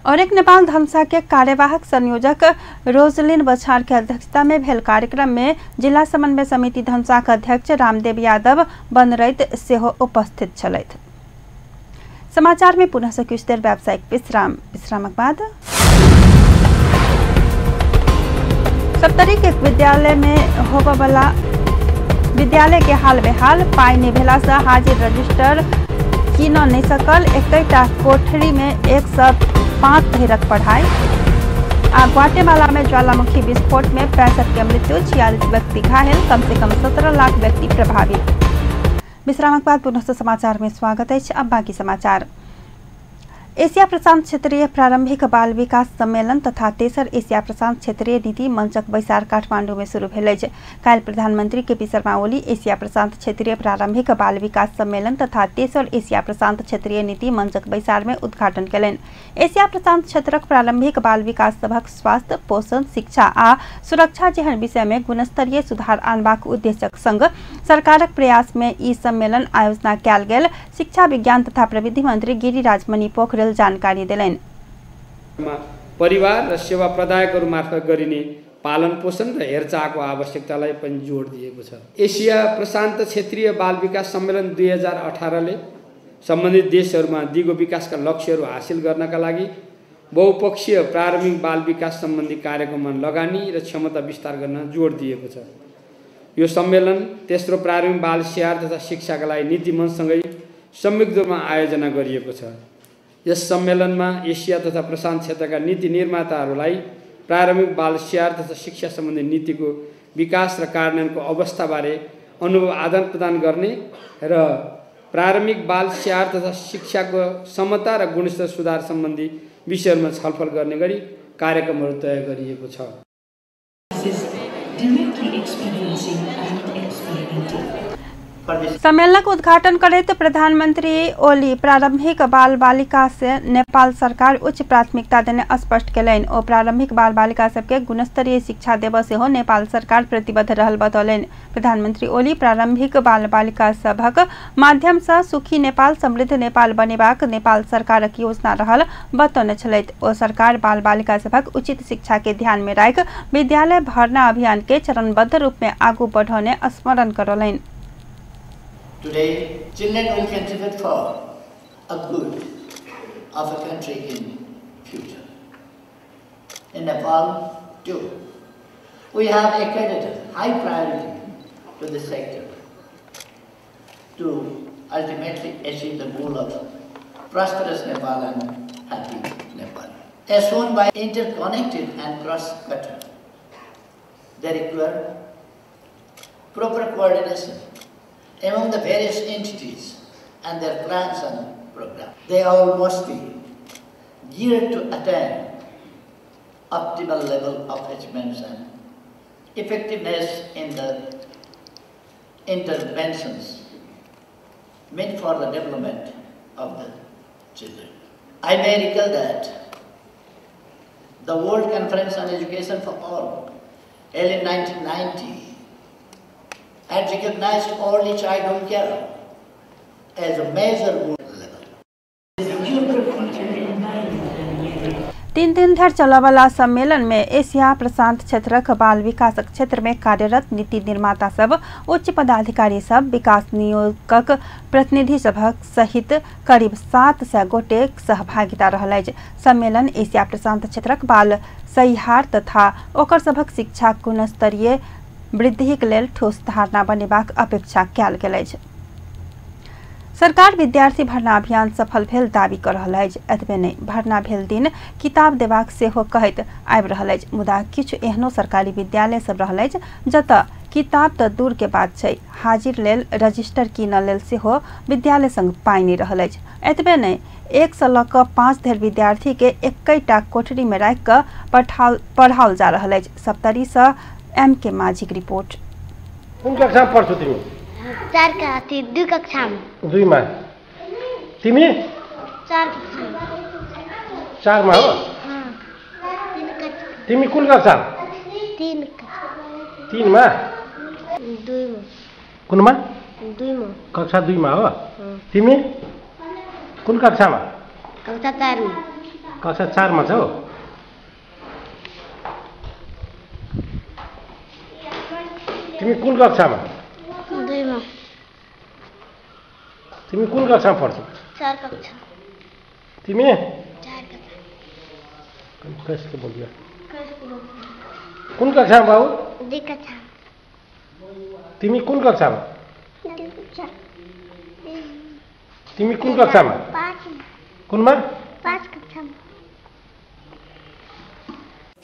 और एक नेपाल धनुषा के कार्यवाहक संयोजक रोजलिन बछार के अध्यक्षता में भेल कार्यक्रम में जिला समन्वय समिति धनुषा के अध्यक्ष रामदेव यादव बनरैत सेहो उपस्थित छलथि। समाचार में पुनः से कुछ देर व्यावसायिक विश्राम, विश्रामक बाद सप्तरी के विद्यालय में होबयवला विद्यालय के हाल बेहाल, पाई नहि भेला से हाजिर रजिस्टर कीन नहि सकल, एकटा कोठरी में 105 धैरक पढ़ाई। आ ग्वाटेमाला में ज्वालामुखी विस्फोट में 65 के मृत्यु, 46 व्यक्ति घायल, कम से कम 17 लाख व्यक्ति प्रभावित। विश्रामक बाद पुनः समाचार में स्वागत है। अब बाकी समाचार। एशिया प्रशांत क्षेत्रीय प्रारंभिक बाल विकास सम्मेलन तथा तेसर एशिया प्रशांत क्षेत्रीय नीति मंचक बैसार काठमांडू में शुरू भेल अछि। काल्हि प्रधानमंत्री केपी शर्मा ओली एशिया प्रशांत क्षेत्रीय प्रारंभिक बाल विकास सम्मेलन तथा तेसर एशिया प्रशांत क्षेत्रीय नीति मंचक बैसार में उद्घाटन कयलनि। एशिया प्रशांत क्षेत्रक प्रारंभिक बाल विकास सभक स्वास्थ्य, पोषण, शिक्षा आ सुरक्षा जेहन विषय में गुणस्तरीय सुधार आनबाक उद्देश्यक संग सरकारक प्रयास में ई सम्मेलन आयोजना कयल गेल शिक्षा विज्ञान तथा प्रविधि मंत्री गिरिराज मणि पोखरेल जानकारी देलनि। परिवार र सेवा प्रदायकहरू मार्फत गरिने पालन पोषण र हेरचाहको आवश्यकतालाई पनि जोड दिएको छ। एशिया प्रशान्त क्षेत्रीय बाल विकास सम्मेलन 2018 ले सम्बन्धित देशहरूमा दिगो विकासका लक्ष्यहरू हासिल गर्नका लागि बहुपक्षीय प्रारम्भिक बाल विकास सम्बन्धी कार्यक्रममा लगानी र क्षमता विस्तार गर्न जोड दिएको छ। यो सम्मेलन तेस्रो प्रारम्भिक बाल स्याहार तथा शिक्षाका लागि नीति मञ्चसँगै संयुक्त रूपमा आयोजना गरिएको छ। यस सम्मेलनमा एशिया तथा प्रशान्त क्षेत्रका नीति निर्माताहरूलाई प्रारम्भिक बाल स्याहार तथा शिक्षा सम्बन्धी नीतिको विकास र कार्यान्वयनको अवस्थाबारे अनुभव आदान प्रदान गर्ने र प्रारम्भिक बाल स्याहार तथा शिक्षाको समता र गुणस्तर सुधार सम्बन्धी विषयहरूमा छलफल गर्ने गरी कार्यक्रमहरू तय गरिएको छ। सम्मेलनक उद्घाटन करैत प्रधानमंत्री ओली प्रारंभिक बाल बालिका से नेपाल सरकार उच्च प्राथमिकता देने स्पष्ट केलनि। ओ प्रारंभिक बाल बालिका सबके गुणस्तरीय शिक्षा देबऽ सेहो नेपाल सरकार प्रतिबद्ध रहल बतौलनि। प्रधानमंत्री ओली प्रारंभिक बाल बालिका सभक माध्यम से सुखी नेपाल समृद्ध नेपाल बनेबाक नेपाल सरकारक योजना रहल बतौने छलथि। ओ सरकार बाल बालिका सभक उचित शिक्षा के ध्यान में राखि विद्यालय भर्ना अभियान के चरणबद्ध रूप में आगू बढ़ौने स्मरण करौलनि। Today, children will contribute for a good of a country in future. In Nepal, too, we have accredited high priority to this sector to ultimately achieve the goal of prosperous Nepal and happy Nepal. As shown by interconnected and cross-cutting, they require proper coordination among the various entities and their plans and programs. They all must be geared to attain optimal level of achievements and effectiveness in the interventions meant for the development of the children. I may recall that the World Conference on Education for All, held in 1990, had recognized early childhood care as a major goal level. 3 दिन धरि चलयवला सम्मेलन में Asia प्रशांत क्षेत्रक बाल विकासक क्षेत्र में कार्यरत नीति निर्माता सब, उच्च पदाधिकारी सब, विकास नियोगक प्रतिनिधि सभक सहित करीब 700 गोटेक सहभागिता रहल अछि। सम्मेलन एशिया प्रशांत क्षेत्रक बाल सहिहार तथा ओकर सभक शिक्षा गुणस्तरीय वृद्धिक लेल ठोस धारणा बनेबाक अपेक्षा कयल गेल अछि। सरकार विद्यार्थी भर्ना अभियान सफल भेल दावी कऽ रहल अछि। एतबे नहि, भर्ना भेल दिन किताब देबाक सेहो कहैत आबि रहल अछि। मुदा किछु एहनो सरकारी विद्यालय सब रहल अछि जतऽ किताब तऽ दूर के बात छै, हाजिर लेल रजिस्टर कीनऽ लेल सेहो विद्यालय संग पाइ नहि रहल अछि। एतबे नहि, 1 से लऽ कऽ 5 धरि विद्यार्थी के एकैटा कोठरी में राखि कऽ पढ़ाओल जा रहल अछि। सप्तरी से एम के माझीक रिपोर्ट। कुन कक्षामा पढ्छौ तिमी? 4 कक्षा 2 कक्षामा। 2 मा। तिमी? 4 कक्षामा। 4 मा हो? तिमी कुन कक्षा? 3 कक्षा। 3 मा? 2 मा। कुनमा? 2 मा। कक्षा 2 मा हो? तिमी कुन कक्षामा? कक्षा 4 मा। कक्षा 4 मा छौ? तिमी कुन कक्षामा? 2 मा। तिमी कुन कक्षामा पढ्छौ? 4 कक्षा। तिमी? 4 कक्षा। कसले बोल्यो? कुन कक्षामा बाबु? 2 कक्षा। तिमी कुन कक्षामा? 2 कक्षा। तिमी कुन कक्षामा? 5। कुनमा? 5 कक्षामा।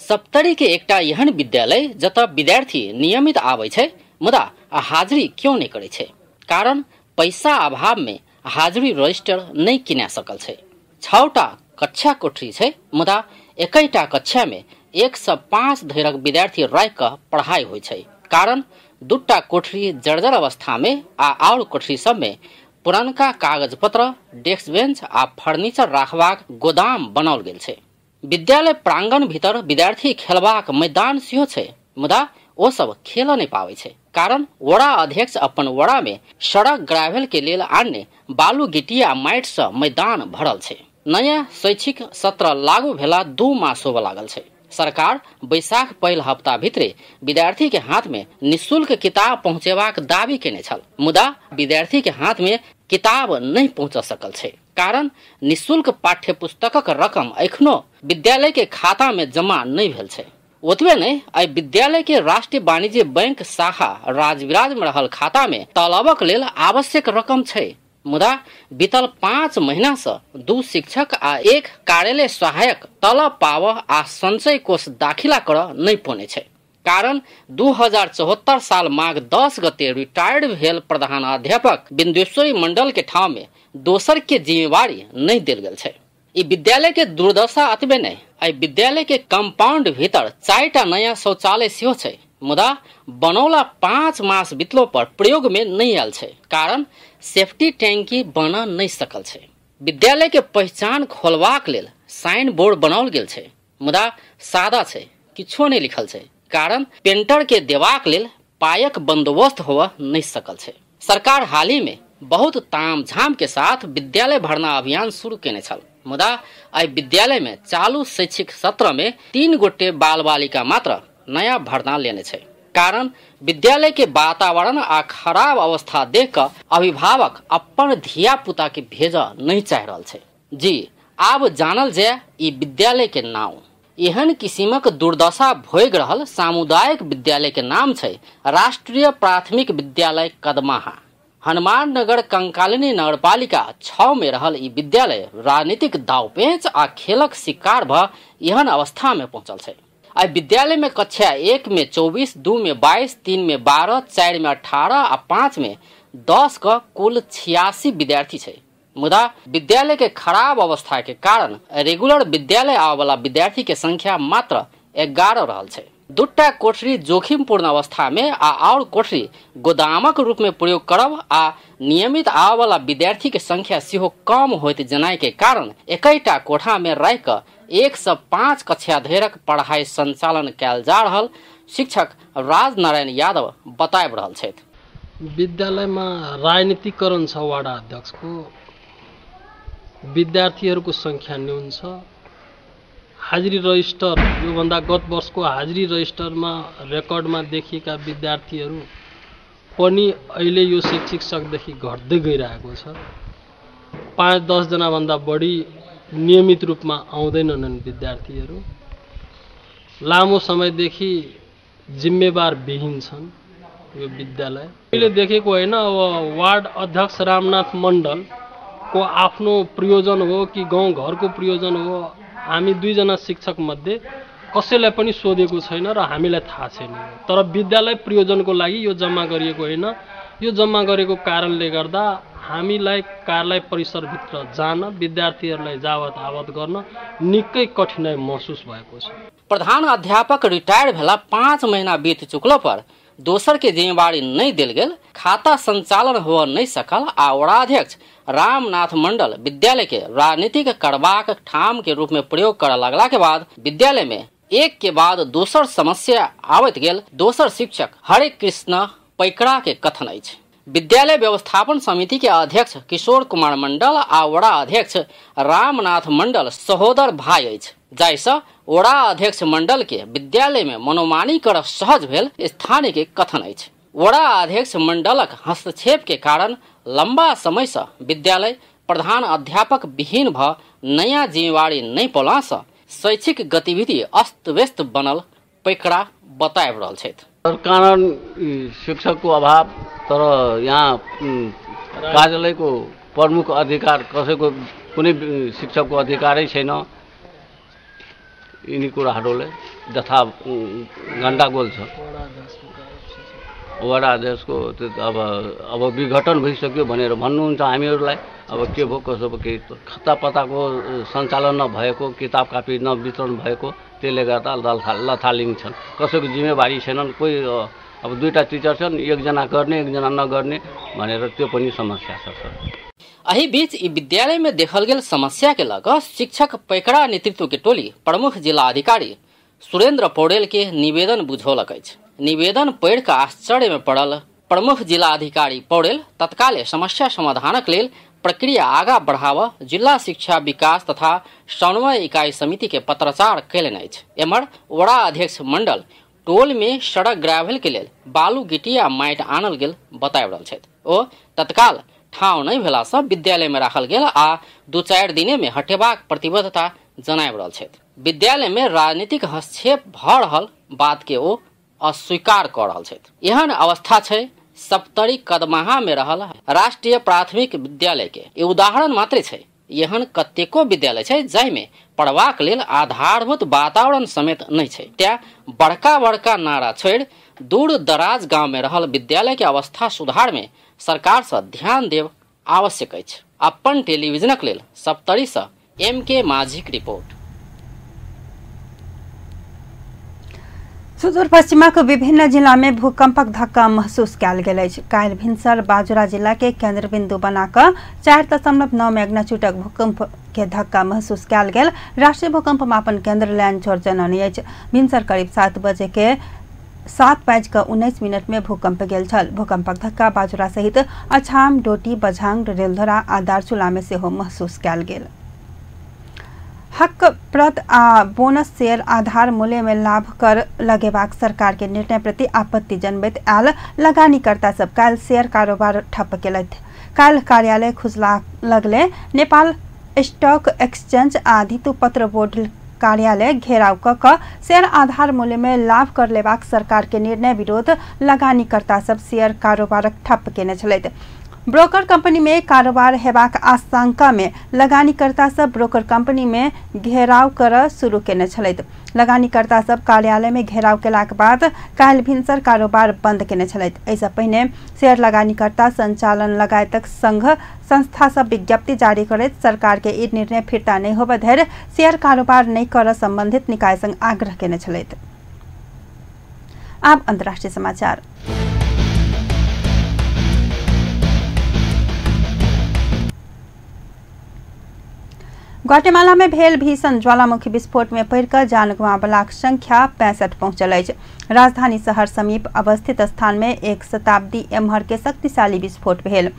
सप्तरी के एकटा एहन विद्यालय जतऽ विद्यार्थी नियमित आबै छै मुदा हाजिरी क्यों नहीं करै छै, कारण पैसा अभाव में हाजिरी रजिस्टर नहीं किना सकल छै। 6टा कक्षा कोठरी छै मुदा एकैटा कक्षा में 1 से 5 धरिक विद्यार्थी राखि कऽ पढ़ाई होइ छै, कारण 2टा कोठरी जर्जर अवस्था में आ और कोठरी सब में पुरनका कागज पत्र, डेस्क बेंच आ फर्नीचर राखबाक गोदाम बनाओल गेल छै। विद्यालय प्रांगण भीतर विद्यार्थी खेलबाक मैदान सेहो छै मुदा ओ सब खेल नहीं पाबै छै, कारण वड़ा अध्यक्ष अपन वड़ा में सड़क ग्रावेल के लेल आनने बालू गिट्टी आ माटि से मैदान भरल छै। नया शैक्षिक सत्र लागू भेला 2 मास होबऽ लागल छै। सरकार बैसाख पहिल हफ्ता भीतरे विद्यार्थी के हाथ में निःशुल्क किताब पहुँचेबाक दावी केने छल, मुदा विद्यार्थी के हाथ में किताब नहीं पहुँच सकल छै, कारण निःशुल्क पाठ्य पुस्तकक रकम एखनो विद्यालय के खाता में जमा नहीं भेल छै। ओतबे नहीं, एहि विद्यालय के राष्ट्रीय वाणिज्य बैंक शाखा राजविराज में रहल खाता में तलबक लेल आवश्यक रकम छै, मुदा बीतल 5 महीना से 2 शिक्षक आ 1 कार्यालय सहायक तलब पाव आ संचय कोष दाखिला कर नहीं पौने छै, कारण 2074 साल माघ 10 गते रिटायर्ड भेल प्रधानाध्यापक बिंदेश्वरी मंडल के ठाव में दोसर के जिम्मेवारी नहीं देल गेल छै। ई विद्यालय के दुर्दशा अतबे नहीं, एहि विद्यालय के कंपाउंड भीतर 4टा नया शौचालय सेहो छै, मुदा बनौला 5 मास बितलो पर प्रयोग में नहीं आयल छै, कारण सेफ्टी टैंकी बना नहीं सकल छै। विद्यालय के पहचान खोलबाक लेल साइन बोर्ड बनाओल गेल छै, मुदा सादा छै, किछो नहीं लिखल छै, कारण पेंटर के देबाक लेल पायक बंदोबस्त होवा नहीं सकल छै। सरकार हाल ही में बहुत तामझाम के साथ विद्यालय भरना अभियान शुरू केने छल, मुदा एहि विद्यालय में चालू शैक्षिक सत्र में 3 गोटे बाल बालिका मात्र नया भरना लेने छै, कारण विद्यालय के वातावरण आ खराब अवस्था देख कऽ अभिभावक अपन धिया पुता के भेज नहीं चाह रहल छै। जी आब जानल जाय ई विद्यालय के नाम। एहन किसिमक दुर्दशा भोग रहल सामुदायिक विद्यालय के नाम छै राष्ट्रीय प्राथमिक विद्यालय कदमाहा। हनुमान नगर कंकालिनी नगरपालिका 6 में रहल ई विद्यालय राजनीतिक दावपेंच आ खेलक शिकार भ एहन अवस्था में पहुंचल छै। आ विद्यालय में कक्षा 1 में 24, 2 में 22, 3 में 12, 4 में 18 आ 5 में 10 का कुल 86 विद्यार्थी छै। मुदा विद्यालय के खराब अवस्था के कारण रेगुलर विद्यालय आवे वाला विद्यार्थी के संख्या मात्र 11 रहल छै। 2टा कोठरी जोखिमपूर्ण अवस्था में आ और कोठरी गोदामक रूप में प्रयोग करब आ नियमित आवे वाला विद्यार्थी के संख्या सेहो कम होइत जनाय के कारण 1टा कोठा में रह कऽ 1 से 5 कक्षा धरिक पढ़ाई संचालन कयल जा रहल शिक्षक राजनारायण यादव बताबि रहल छथि। विद्यालयमा राजनीतिकरण छ, वाडा अध्यक्षको विद्यार्थीहरूको संख्या न्यून छ। हाजिरी रजिस्टर योभन्दा गत वर्षको हाजिरी रजिस्टरमा रेकर्डमा देखिएका विद्यार्थीहरू पनि अहिले यो शैक्षिक सत्रदेखि घट्दै गइरहेको छ। 5-10 जनाभन्दा बढी नियमित रूपमा आउँदैनन् विद्यार्थीहरू। लामो समयदेखि जिम्मेवार विहीन छन् यो विद्यालय। मैले देखेको होइन, अब वार्ड अध्यक्ष रामनाथ मण्डलको आफ्नो प्रयोजन हो कि गाउँ घरको प्रयोजन हो, हामी 2 जना शिक्षक मध्ये कसैलाई पनि सोधेको छैन र हामीलाई थाहा छैन। तर विद्यालय प्रयोजनको लागि यो जम्मा गरिएको होइन। यो जम्मा गरेको कारणले गर्दा हामीलाई कार्यालय परिसरभित्र जान, विद्यार्थीहरूलाई जावत आवत गर्न निकै कठिनाइ महसुस भएको छ। प्रधान अध्यापक रिटायर भेला 5 महीना बीत चुकलो पर दोसर के जिम्मेवारी नहीं देल गेल, खाता संचालन हो नहीं सकल आ वडाध्यक्ष रामनाथ मंडल विद्यालय के राजनीतिक करबाक ठाम के रूप में प्रयोग कर लगला के बाद विद्यालय में एक के बाद दोसर समस्या आवत गेल। दोसर शिक्षक हरे कृष्ण पैकरा के कथन अछि। विद्यालय व्यवस्थापन समिति के अध्यक्ष किशोर कुमार मंडल आ वडा अध्यक्ष रामनाथ मंडल सहोदर भाई अछि, जाहिसँ वडा अध्यक्ष मंडल के विद्यालय में मनोमानी कर सहज भेल स्थानीय के कथन अछि। वडा अध्यक्ष मंडलक हस्तक्षेप के कारण लंबा समय से विद्यालय प्रधान अध्यापक विहीन भ नया जिम्मेवारी नहीं पौला से शैक्षिक गतिविधि अस्त व्यस्त बनल पैकरा बताबि रहल छथि। कारण शिक्षकको अभाव, तर यहाँ कार्यालयको प्रमुख अधिकार कसैको कुनै शिक्षकको अधिकारै छैन। यिनी कुराहरूले जथा गण्डागोल छ। वडा अध्यक्षको त्यो अब अब विघटन भइसक्यो भनेर भन्नुहुन्छ हामीहरूलाई। अब के भयो कसो भयो, केही खाता पत्ताको सञ्चालन नभएको, किताब कापी नवितरण भएको, त्यसले गर्दा लथालिङ छन्। कसैको जिम्मेवारी छैनन्। कोही अब 2टा टिचर छन्, एकजना गर्ने एकजना नगर्ने भनेर त्यो पनि समस्या छ सर। एहि बीच ई विद्यालय में देखल गेल समस्या के लग शिक्षक पैकरा नेतृत्व के टोली प्रमुख जिला अधिकारी सुरेंद्र पौडेल के निवेदन बुझौलक अछि। निवेदन पढ़ि कऽ आश्चर्य में पड़ल प्रमुख जिला अधिकारी पौडेल तत्काले समस्या समाधानक लेल प्रक्रिया आगा बढ़ाव जिला शिक्षा विकास तथा समन्वय इकाई समिति के पत्राचार कयलनि अछि। एम्हर वडा अध्यक्ष मंडल टोल में सड़क ग्रावेल के लेल बालू गिटी आ माटि आनल गेल बताबि रहल छथि। ओ तत्काल ठाउँ नहि भेला सँ विद्यालय में राखल गेल आ 2-4 दिने में हटेबाक प्रतिबद्धता जनाबि रहल छथि। विद्यालय में राजनीतिक हस्तक्षेप भऽ रहल बात के ओ अस्वीकार कऽ रहल छथि। एहन अवस्था छै सप्तरी कदमाहा में रहल राष्ट्रीय प्राथमिक विद्यालय के। ई उदाहरण मात्र छै। एहन कतेको विद्यालय छै जाहिमे पढ़बाक लेल आधारभूत वातावरण समेत नहि छै। तें बड़का बड़का नारा छोड़ि दूर दराज गांव में रहल विद्यालय के अवस्था सुधार में सरकार से ध्यान देव आवश्यक अछि। अपन टेलीविजनक लेल सप्तरी से एम के माझीक रिपोर्ट। सुदूरपश्चिमक विभिन्न जिला में भूकंपक धक्का महसूस कयल गेल अछि। काल्हि भिनसर बाजुरा जिला के केंद्र बिंदु बनाकऽ 4.9 मैग्नीट्यूडक भूकंप के धक्का महसूस कयल गेल। राष्ट्रीय भूकंप मापन केंद्र लैंडजोर जनौने अछि। भिनसर करीब 7:19 में भूकंप गेल छल। भूकंपक धक्का बाजुरा सहित अछाम, डोटी, बझांग, रेलधरा आ दार्चुला में सेहो महसूस कयल गेल। हकप्रद आ बोनस शेयर आधार मूल्य में लाभ कर लगेबाक सरकार के निर्णय प्रति आपत्ति जनबैत आयल लगानीकर्ता सब काल्हि शेयर कारोबार ठप्प केलथि। काल्हि कार्यालय खुजला लगले नेपाल स्टॉक एक्सचेंज आ धितुपत्र बोर्ड कार्यालय घेराव क शेयर आधार मूल्य में लाभ कर लेबाक सरकार के निर्णय विरोध लगानीकर्ता सब शेयर कारोबारक ठप्प केने छलथि। ब्रोकर कंपनी में कारोबार हेबाक आशंका में लगानीकर्ता सब ब्रोकर कंपनी में घेराव कर शुरू केने छलथि। लगानीकर्ता सब कार्यालय में घेराव केलाक बाद काल्हि भिनसर कारोबार बंद केने छलथि। एहिसँ पहिने शेयर लगानीकर्ता संचालन लगायतक संघ संस्था सब विज्ञप्ति जारी करैत सरकार के ई निर्णय फिर्ता नहि होबय धरि शेयर कारोबार नहि करऽ संबंधित निकाय संग आग्रह केने छलथि। आब अंतर्राष्ट्रीय समाचार। ग्वाटेमाला में भेल भीषण ज्वालामुखी विस्फोट में पड़िकऽ जान गंवाबलाक संख्या 65 पहुंचल अछि। राजधानी शहर समीप अवस्थित स्थान में एक शताब्दी एम्हर के शक्तिशाली विस्फोट भेल।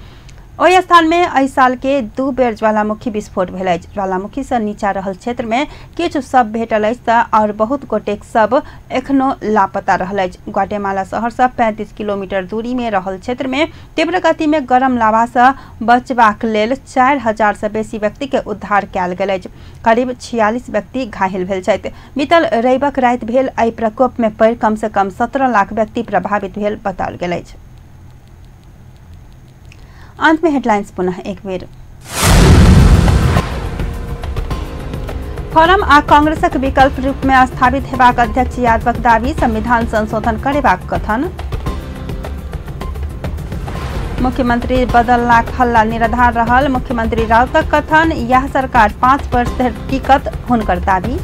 ओहि स्थान में एहि साल के 2 बेर ज्वालामुखी विस्फोट भेल अछि। ज्वालामुखी से नीचा रहल क्षेत्र में किछु शव भेटल अछि तऽ और बहुत गोटेक शव एखनो लापता रहल अछि। ग्वाटेमाला शहर से 35 किलोमीटर दूरी में रहल क्षेत्र में तीव्र गति में गरम लावा से बचबाक लेल 4000 से बेसी व्यक्ति के उद्धार कयल गेल अछि। करीब 46 व्यक्ति घायल भेल छथि। बीतल रविक राति भेल एहि प्रकोप में पड़ि कम से कम 17 लाख व्यक्ति प्रभावित भेल बताओल गेल अछि। अंत में हेडलाइंस पुनः एक बेर। फोरम आ कांग्रेसक विकल्प रूप में स्थापित हेबाक अध्यक्ष यादवक दावी, संविधान संशोधन करेबाक कथन। मुख्यमंत्री बदललाक हल्ला निराधार रहल मुख्यमंत्री राउतक कथन, यह सरकार 5 वर्ष धरि टिकत हुनकर दावी।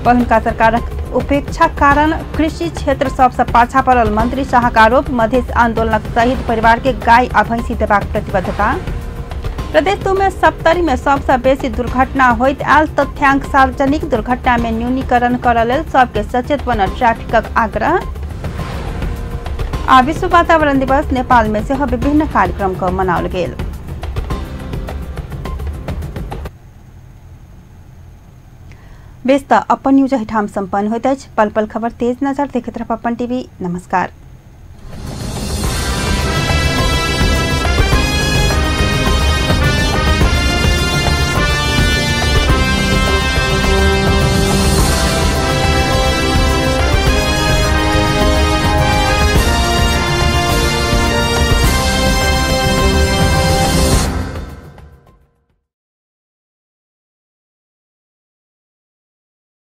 पहिलका सरकारक उपेक्षा कारण कृषि क्षेत्र सबसँ पाछा पड़ल मंत्री शाहक आरोप, मधेश आंदोलनक शहीद परिवार के गाय आ भैंसी देबाक प्रतिबद्धता। प्रदेश 2 में सप्तरी में सबसँ बेसी दुर्घटना होइत आयल तथ्यांक सार्वजनिक, दुर्घटना में न्यूनीकरण करऽ लेल सबके सचेत बनल ट्रैफिकक आग्रह। आ विश्व वातावरण दिवस नेपाल में सेहो विभिन्न कार्यक्रम क मनाओल गेल। बेस त अपन न्यूज एहिठाम सम्पन्न होइत अछि। पल पल खबर तेज नजर देखैत रहब अपन टीवी। नमस्कार।